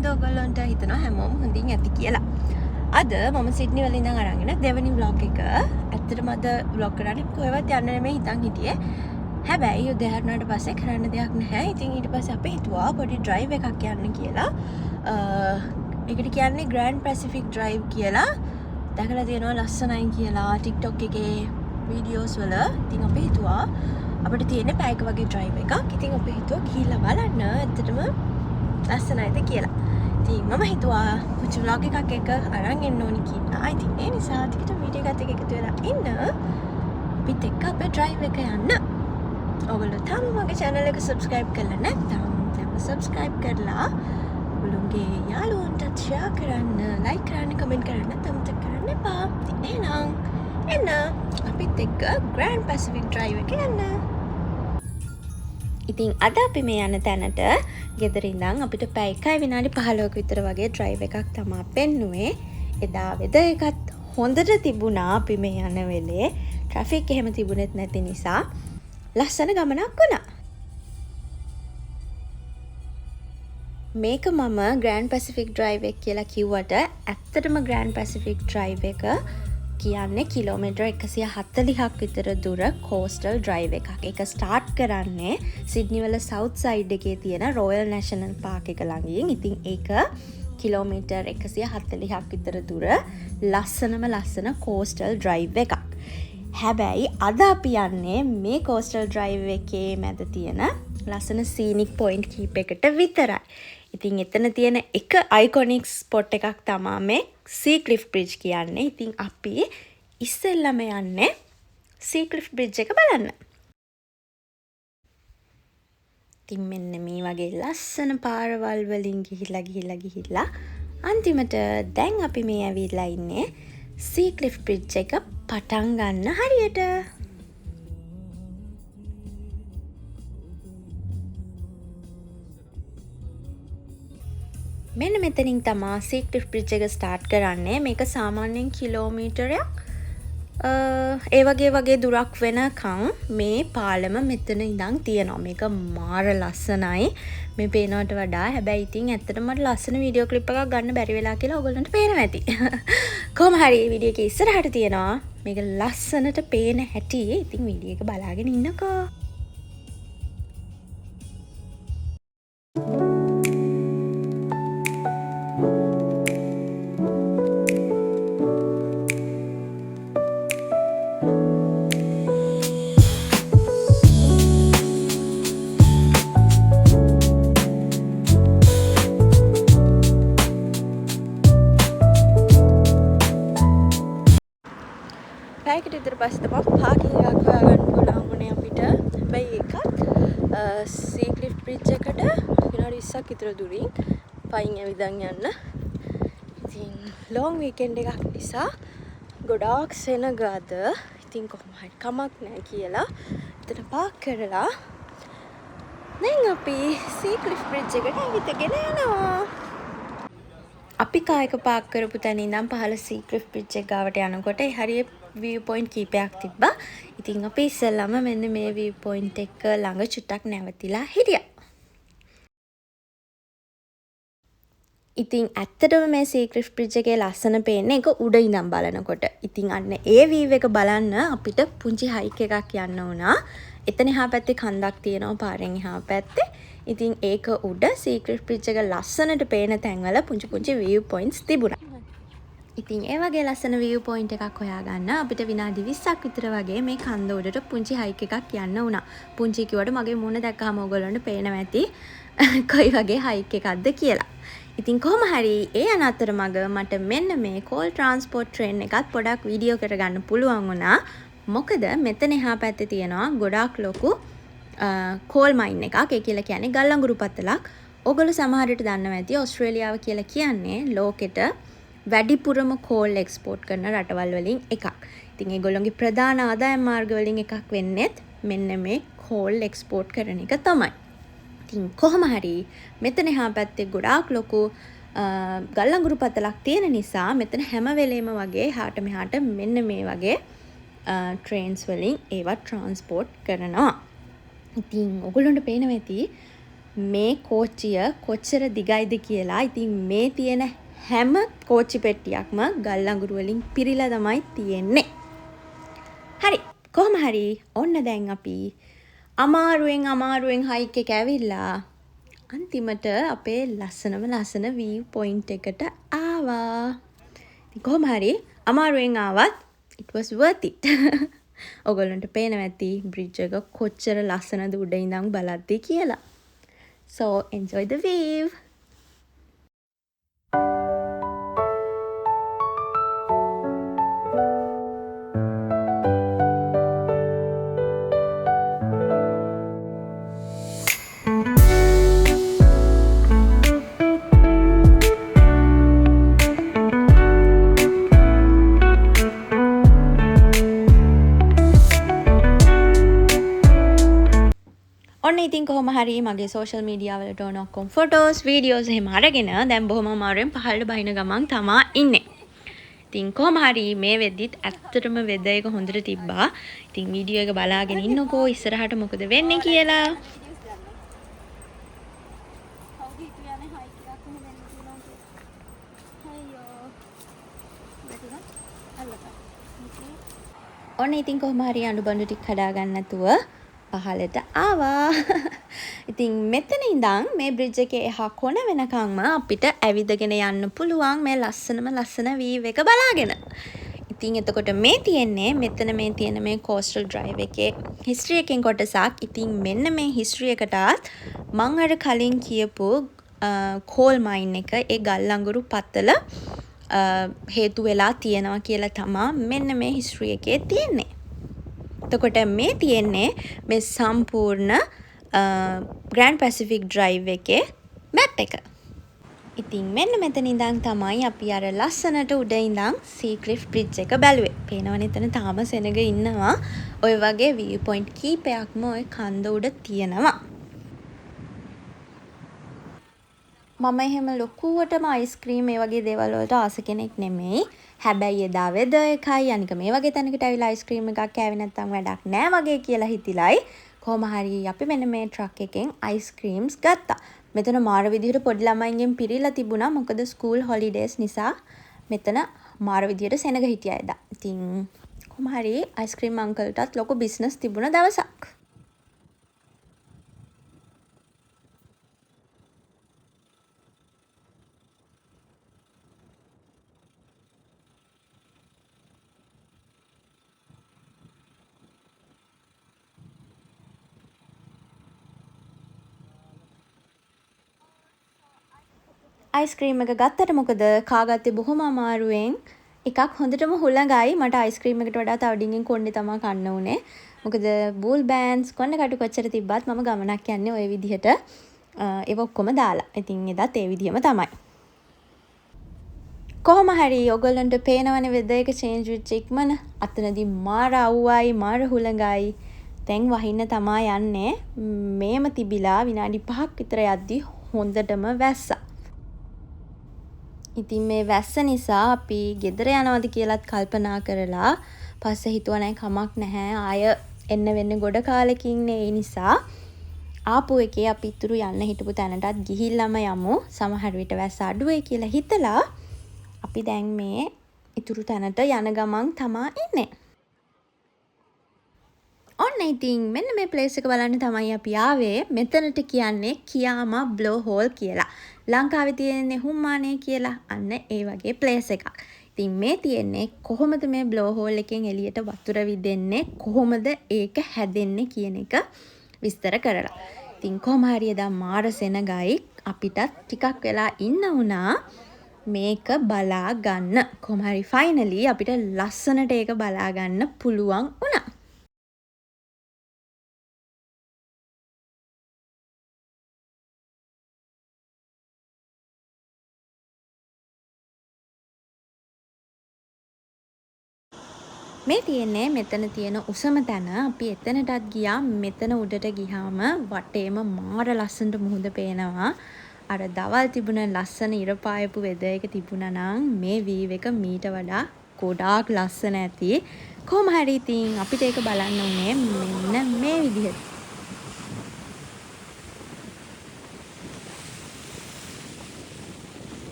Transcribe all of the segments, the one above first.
කොහොමද ඔයගොල්ලන්ට හිතනවා හැමෝම හොඳින් ඇති කියලා. අද මම සිඩ්නි වල ඉඳන් අරන් එන දෙවෙනි ව්ලොග් එක. ඇත්තටම අද ව්ලොග් කරන්නේ කොහෙවත් යන්න නෙමෙයි හිතන් හිටියේ. හැබැයි උදේ හැරුණාට පස්සේ කරන්න දෙයක් නැහැ. ඉතින් ඊට පස්සේ අපි හිතුවා පොඩි ඩ්‍රයිව් එකක් යන්න කියලා. ඒකට කියන්නේ ග්‍රෑන්ඩ් පැසිෆික් ඩ්‍රයිව් කියලා. දැකලා තියෙනවා ලස්සනයි කියලා TikTok එකේ වීඩියෝස් වල. ඉතින් අපි හිතුවා අපිට තියෙන්නේ පැයක වගේ ඩ්‍රයිව් එකක්. ඉතින් අපි හිතුවා ගිහිල්ලා බලන්න ඇත්තටම ලස්සනයිද කියලා. ඉතින් මම හිතුවා පුංචි ව්ලොග් එකක් එක්ක අරන් එන්න ඕනි කියලා. ඉතින් ඒ නිසා ටිකට වීඩියෝ එකත් එක්ක එකතු වෙලා ඉන්න. අපිත් එක්ක අපේ ඩ්‍රයිව් එක යන්න. ඔයගොල්ලෝ තාම මගේ channel එක subscribe කරලා නැත්නම් දැන්ම subscribe කරලා ඔයගොල්ලෝගේ යාළුවන්ටත් share කරන්න, like කරන්න, comment කරන්න අමතක කරන්න එපා. ඉතින් එහෙනම් එන්න අපිත් එක්ක Grand Pacific Drive එක යන්න. ඉතින් අද අපි මේ යන තැනට ගෙදර ඉඳන් අපිට පැය එකයි විනාඩි පහළොවක විතර වගේ ඩ්‍රයිව් එකක් තමා පෙන්නුවේ. එදා වෙදර් එකත් හොඳට තිබුණා අපි මේ යන වෙලේ. ට්‍රැෆික් එහෙම තිබුණෙත් නැති නිසා ලස්සන ගමනක් වුණා. මේක මම ග්‍රෑන්ඩ් පැසිෆික් ඩ්‍රයිව් එක කියලා කිව්වට ඇත්තටම ග්‍රෑන්ඩ් පැසිෆික් ඩ්‍රයිව් එක කියන්නේ කිලෝමීටර් එකසිය හතලිහක් විතර දුර කෝස්ටල් ඩ්‍රයිව් එකක්. ඒක ස්ටාර්ට් කරන්නේ සිඩ්නි වල සවුත් සයිඩ් එකේ තියෙන රොයල් නැෂනල් පාක් එක ළඟින්. ඉතින් ඒක කිලෝමීටර් එකසිය හතලිහක් විතර දුර ලස්සනම ලස්සන කෝස්ටල් ඩ්‍රයිව් එකක්. හැබැයි අද අපි යන්නේ මේ කෝස්ටල් ඩ්‍රයිව් එකේ මැද තියෙන ලස්සන සීනික් පොයින්ට් කීපයකට විතරයි. ඉතින් එතන තියෙන එක අයිකොනික් ස්පොට් එකක් තමා මේ සී ක්ලිෆ් බ්‍රිජ් කියන්නේ. ඉතින් අපි ඉස්සෙල්ලම යන්නේ සී ක්ලිෆ් බ්‍රිජ් එක බලන්න. ඉතින් මෙන්න මේ වගේ ලස්සන පාරවල් වලින් ගිහිල්ලා ගිහිල්ලා ගිහිල්ලා අන්තිමට දැන් අපි මේ ඇවිල්ලා ඉන්නේ සී ක්ලිෆ් බ්‍රිජ් එක පටන් ගන්න හරියට. මෙන්න මෙතනින් තමා සී ක්ලිෆ් බ්‍රිජ් එක ස්ටාර්ට් කරන්නේ. මේක සාමාන්‍යයෙන් කිලෝමීටරයක් ඒ වගේ දුරක් වෙනකන් මේ පාලම මෙතන ඉඳන් තියෙනවා. මේක මාර ලස්සනයි මේ පේනවට වඩා. හැබැයි ඉතින් ඇත්තටම මට ලස්සන වීඩියෝ ක්ලිප් එකක් ගන්න බැරි වෙලා කියලා ඔයගොල්ලන්ට පේනවා ඇති. කොහොම හරි වීඩියෝ එකේ ඉස්සරහට තියෙනවා මේක ලස්සනට පේන හැටි. ඉතින් වීඩියෝ එක බලාගෙන ඉන්නකෝ. පැයකට විතර පස්සේ තමයි පාකින් එකක් හොයාගන්න පුළුවන් වුණේ අපිට. හැබැයි ඒකත් සී ක්ලිෆ් බ්‍රිජ් එකට විනාඩි 20ක් විතර දුරින් පයින් ඇවිදන් යන්න. ඉතින් ලොං වීකෙන්ඩ් එකක් නිසා ගොඩාක් සෙනග අද. ඉතින් කොහොම හරි කමක් නෑ කියලා එතන පාක් කරලා දැන් අපි සී ක්ලිෆ් බ්‍රිජ් එකට ඇවිදගෙන යනවා. අපි කායක පාක් කරපු තැන ඉඳන් පහළ සී ක්ලිෆ් බ්‍රිජ් එක ගාවට යනකොට ඒ හරිය view point කීපයක් තිබ්බා. ඉතින් අපි ඉස්සෙල්ලාම මෙන්න මේ view point එක ළඟ චුට්ටක් නැවතිලා හිටියා. ඉතින් ඇත්තටම මේ සී ක්ලිෆ් බ්‍රිජ් එකේ ලස්සන පේන්නේ ඒක උඩ ඉඳන් බලනකොට. ඉතින් අන්න ඒ view එක බලන්න අපිට පුංචි හයික් එකක් යන්න වුණා. එතන එහා පැත්තේ කන්දක් තියෙනවා පාරෙන් එහා පැත්තේ. ඉතින් ඒක උඩ සී ක්ලිෆ් බ්‍රිජ් එක ලස්සනට පේන තැන්වල පුංචි පුංචි view points තිබුණා. ඉතින් ඒ වගේ ලස්සන view point එකක් හොයාගන්න අපිට විනාඩි 20ක් විතර වගේ මේ කන්ද උඩට පුංචි හයික් එකක් යන්න වුණා. පුංචි කිව්වට මගේ මූණ දැක්කහම ඕගොල්ලන්ට පේනවා ඇති කොයි වගේ හයික් එකක්ද කියලා. ඉතින් කොහොම හරි ඒ යන අතරමඟ මට මෙන්න මේ කෝල් ට්‍රාන්ස්පෝට් ට්‍රේන් එකත් පොඩක් වීඩියෝ කරගන්න පුළුවන් වුණා. මොකද මෙතන එහා පැත්තේ තියෙනවා ගොඩාක් ලොකු කෝල් මයින් එකක්. ඒ කියලා කියන්නේ ගල් අඟුරු පතලක්. ඔයගොල්ලෝ සමහර විට දන්නවා ඇති ඕස්ට්‍රේලියාව කියලා කියන්නේ ලෝකෙට වැඩිපුරම කෝල් එක්ස්පෝට් කරන රටවල් වලින් එකක්. ඉතින් ඒගොල්ලොන්ගේ ප්‍රධාන ආදායම් මාර්ග වලින් එකක් වෙන්නේත් මෙන්න මේ කෝල් එක්ස්පෝට් කරන එක තමයි. ඉතින් කොහොම හරි මෙතන එහා පැත්තේ ගොඩාක් ලොකු ගල් අඟුරු පතලක් තියෙන නිසා මෙතන හැම වෙලේම වගේ එහාට මෙහාට මෙන්න මේ වගේ ට්‍රේන්ස් වලින් ඒවා ට්‍රාන්ස්පෝට් කරනවා. ඉතින් ඔයගොල්ලන්ට පේනවා ඇති මේ කෝච්චිය කොච්චර දිගයිද කියලා. ඉතින් මේ තියෙන හැම කෝච්චි පෙට්ටියක්ම ගල් අඟුරු වලින් පිරීලා තමයි තියෙන්නේ. හරි, කොහොම හරි ඔන්න දැන් අපි අමාරුවෙන් අමාරුවෙන් හයික් එක ඇවිල්ලා අන්තිමට අපේ ලස්සනම ලස්සන වීව් පොයින්ට් එකට ආවා. ඉතින් කොහොම හරි අමාරුවෙන් ආවත් it was worth it. ඔයගොල්ලන්ට පේනවා ඇති බ්‍රිජ් එක කොච්චර ලස්සනද උඩ ඉඳන් බලද්දි කියලා. So enjoy the view. ඔන්න ඉතින් කොහොම හරි මගේ සෝෂල් මීඩියා වලට ඕන ඔක්කොම ෆොටෝස්, වීඩියෝස් එහෙම අරගෙන දැන් බොහොම අමාරුවෙන් පහළට බහින ගමන් තමා ඉන්නේ. ඉතින් කොහොම හරි මේ වෙද්දිත් ඇත්තටම වෙදර් එක හොඳට තිබ්බා. ඉතින් වීඩියෝ එක බලාගෙන ඉන්නකෝ ඉස්සරහට මොකද වෙන්නේ කියලා. ඔන්න ඉතින් කොහොම හරි අඬු බඬු ටික කඩා ගන්න නැතුව පහළට ආවා. ඉතින් මෙතන ඉඳන් මේ බ්‍රිජ් එකේ එහා කොන වෙනකන්ම අපිට ඇවිදගෙන යන්න පුළුවන් මේ ලස්සනම ලස්සන වීව් එක බලාගෙන. ඉතින් එතකොට මේ තියෙන්නේ මෙතන මේ තියෙන මේ කෝස්ටල් ඩ්‍රයිව් එකේ හිස්ටරි එකෙන් කොටසක්. ඉතින් මෙන්න මේ හිස්ටරි එකටත් මං අර කලින් කියපු කෝල් මයින් එක ඒ ගල් අඟුරු පතල හේතු වෙලා තියෙනවා කියලා තමා මෙන්න මේ හිස්ටරි එකේ තියෙන්නේ. එතකොට මේ තියෙන්නේ මේ සම්පූර්ණ ග්‍රෑන්ඩ් පැසිෆික් ඩ්‍රයිව් එකේ මැප් එක. ඉතින් මෙන්න මෙතන ඉඳන් තමයි අපි අර ලස්සනට උඩ ඉඳන් සීක්ලිෆ් බ්‍රිජ් එක බැලුවේ. පේනවනේ එතන තාම සෙනග ඉන්නවා. ඔය වගේ වීව් පොයින්ට් කීපයක්ම ඔය කන්ද උඩ තියෙනවා. මම එහෙම ලොකුවටම අයිස්ක්‍රීම් ඒ වගේ දේවල් වලට ආස කෙනෙක් නෙමෙයි. හැබැයි එදා වෙදර් එකයි අනික මේ වගේ තැනකට ඇවිල්ලා අයිස්ක්‍රීම් එකක් කෑවේ නැත්තම් වැඩක් නෑ වගේ කියලා හිතිලයි කොහොම හරි අපි මෙන්න මේ ට්‍රක් එකෙන් අයිස්ක්‍රීම්ස් ගත්තා. මෙතන මාර විදිහට පොඩි ළමයින්ගෙන් පිරීලා තිබුණා. මොකද ස්කූල් හොලිඩේස් නිසා මෙතන මාර විදිහට සෙනග හිටියා එදා. ඉතින් කොහොම හරි අයිස්ක්‍රීම් අංකල්ටත් ලොකු බිස්නස් තිබුණ දවසක්. අයිස්ක්‍රීම් එක ගත්තට මොකද කාගත්තේ බොහොම අමාරුවෙන්. එකක් හොඳටම හුළඟයි. මට අයිස්ක්‍රීම් එකට වඩා තව ඩිංගින් කොණ්ඩේ තමා කන්න උනේ. මොකද වූල් බෑන්ඩ්ස් කොණ්ඩ කටු කොච්චර තිබ්බත් මම ගමනක් යන්නේ ඔය විදිහට ඒව ඔක්කොම දාලා. ඉතින් එදත් ඒ විදිහම තමයි. කොහොම හරි ඔයගොල්ලන්ට පේනවනේ වෙදර් එක චේන්ජ් වෙච්ච ඉක්මන. අතනදී මාර අවුවයි මාර හුළඟයි. දැන් වහින්න තමා යන්නේ. මේම තිබිලා විනාඩි 5ක් විතර යද්දි හොඳටම වැස්සා. ඉතින් මේ වැස්ස නිසා අපි ගෙදර යනවද කියලාත් කල්පනා කරලා පස්සේ හිතුවා නෑ කමක් නැහැ ආය එන්න වෙන්නේ ගොඩ කාලෙකින් නේ. ඒ නිසා ආපු එකේ අපි ඉතුරු යන්න හිටපු තැනටත් ගිහිල්ලාම යමු. සමහර විට වැස්ස අඩු වෙයි කියලා හිතලා අපි දැන් මේ ඉතුරු තැනට යන ගමන් තමා ඉන්නේ. ඔන්න ඉතින් මෙන්න මේ ප්ලේස් එක බලන්න තමයි අපි ආවේ. මෙතනට කියන්නේ කියාමා බ්ලෝ හෝල් කියලා. ලංකාවේ තියෙන්නේ හුම්මානේ කියලා. අන්න ඒ වගේ ප්ලේස් එකක්. ඉතින් මේ තියෙන්නේ කොහොමද මේ බ්ලෝ හෝල් එකෙන් එළියට වතුර විදෙන්නේ, කොහොමද ඒක හැදෙන්නේ කියන එක විස්තර කරලා. ඉතින් කොහොම හරි එදා මාර සෙනගයි අපිටත් ටිකක් වෙලා ඉන්න වුණා මේක බලා ගන්න. කොහොම හරි ෆයිනලි අපිට ලස්සනට ඒක බලා ගන්න පුළුවන් වුණා. මේ තියෙන්නේ මෙතන තියෙන උසම තැන. අපි එතනටත් ගියා. මෙතන උඩට ගියාම වටේම මාර ලස්සනට මුහුද පේනවා. අර දවල් තිබුණ ලස්සන ඉර පායපු වෙදර් එක තිබුණා නම් මේ වීව් එක මීට වඩා ගොඩාක් ලස්සන ඇති. කොහොම හරි ඉතින් අපිට ඒක බලන්න උනේ මෙන්න මේ විදිහට.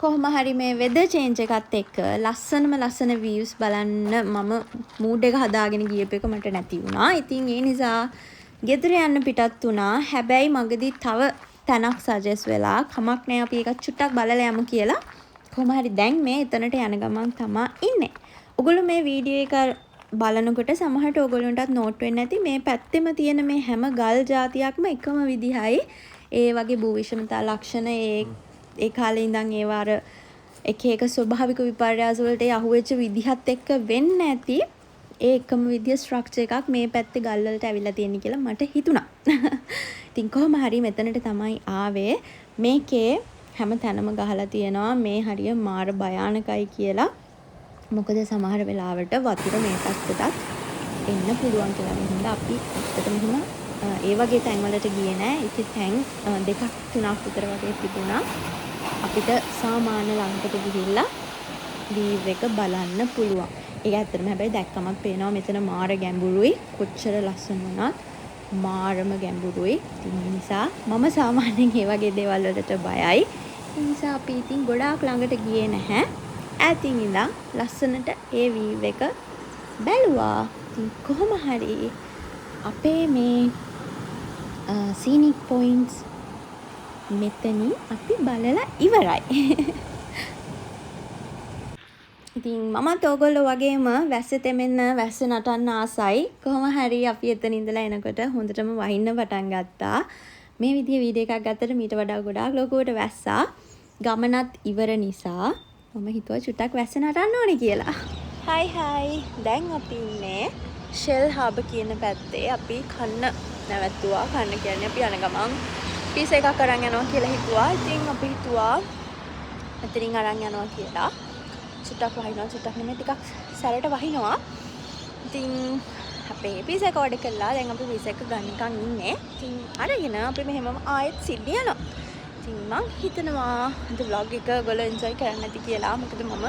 කොහොම හරි මේ වෙදර් චේන්ජ් එකත් එක්ක ලස්සනම ලස්සන වීව්ස් බලන්න මම මූඩ් එක හදාගෙන ගියපු එක මට නැති වුණා. ඉතින් ඒ නිසා ගෙදර යන්න පිටත් වුණා. හැබැයි මගදී තව තැනක් සජෙස්ට් වෙලා, කමක් නෑ, අපි ඒකත් චුට්ටක් බලලා යමු කියලා. කොහොම හරි දැන් මේ එතනට යන ගමන් තමා ඉන්නේ. ඔගොල්ලෝ මේ වීඩියෝ එක බලනකොට සමහරට ඔයගොල්ලන්ටත් නෝට් වෙන්න ඇති, මේ පැත්තෙම තියෙන මේ හැම ගල් ජාතියක්ම එකම විදිහයි. ඒ වගේ භූ විෂමතා ලක්ෂණ, ඒ ඒ කාලේ ඉඳන් ඒවා අර එක එක ස්වභාවික විපර්යාස වලට ඒ අහුවෙච්ච විදිහත් එක්ක වෙන්න ඇති, ඒ එකම විදිය ස්ට්‍රක්චර් එකක් මේ පැත්තේ ගල් වලට ඇවිල්ලා තියෙන්නේ කියලා මට හිතුණා. ඉතින් කොහොම හරි මෙතනට තමයි ආවේ. මේකේ හැම තැනම ගහලා තියෙනවා මේ හරිය මාර භයානකයි කියලා. මොකද සමහර වෙලාවට වතුර මේ පැත්තටත් එන්න පුළුවන් කියලා. ඒ හින්දා අපි ඇත්තටම එහෙම ඒ වගේ තැන් වලට ගියේ නෑ. ඒකේ තැන් දෙකක් තුනක් විතර වගේ තිබුණා. අපිට සාමාන්‍ය ළඟට ගිහිල්ලා වීව් එක බලන්න පුළුවන්. ඒක ඇත්තටම හැබැයි දැක්කමත් පේනවා මෙතන මාර ගැඹුරුයි. කොච්චර ලස්සන වුණත් මාරම ගැඹුරුයි. ඉතින් ඒ නිසා මම සාමාන්‍යයෙන් ඒ වගේ දේවල් වලට බයයි. ඒ නිසා අපි ඉතින් ගොඩාක් ළඟට ගියේ නැහැ. ඈතින් ඉඳන් ලස්සනට ඒ වීව් එක බැලුවා. ඉතින් කොහොම හරි අපේ මේ සීනික් පොයින්ට්ස් මෙතනින් අපි බලලා ඉවරයි. ඉතින් මමත් ඕගොල්ලෝ වගේම වැස්සේ තෙමෙන්න, වැස්සේ නටන්න ආසයි. කොහොම හරි අපි එතන ඉඳලා එනකොට හොඳටම වහින්න පටන් ගත්තා. මේ විදිහේ වීඩියෝ එකක් ගත්තට මීට වඩා ගොඩාක් ලොකුවට වැස්සා. ගමනත් ඉවර නිසා මම හිතුවා චුට්ටක් වැස්ස නටන්න ඕනේ කියලා. හයි හයි, දැන් අපි ඉන්නේ ෂෙල් හාබර් කියන පැත්තේ. අපි කන්න නැවැත්තුවා. කන්න කියන්නේ අපි යන ගමන් පීසා එකක් අරන් යනවා කියලා හිතුවා. ඉතින් අපි හිතුවා මෙතනින් අරන් යනවා කියලා. චුට්ටක් වහිනවා, චුට්ටක් නෙමෙයි, ටිකක් සැරට වහිනවා. ඉතින් අපේ පීසා එක ඕඩර් කළා. දැන් අපි පීසා එක ගන්නකන් ඉන්නේ. ඉතින් අරගෙන අපි මෙහෙමම ආයෙත් සිඩ්නි යනවා. ඉතින් මං හිතනවා අද ව්ලොග් එක ඔයගොල්ලෝ එන්ජොයි කරන්න ඇති කියලා. මොකද මම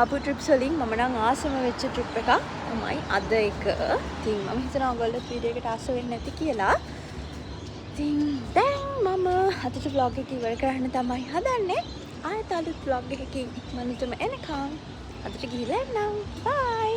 ආපු ට්‍රිප්ස් වලින් මම නම් ආසම වෙච්ච ට්‍රිප් එකක් තමයි අද එක. ඉතින් මම හිතනවා ඔයගොල්ලොත් වීඩියෝ එකට ආස වෙන්න ඇති කියලා. ඉතින් දැන් මම අදට ව්ලොග් එක ඉවර කරන්න තමයි හදන්නේ. ආයෙත් අලුත් ව්ලොග් එකකින් ඉක්මනටම එනකම් අදට ගිහිල්ලා එන්නම්. බයි.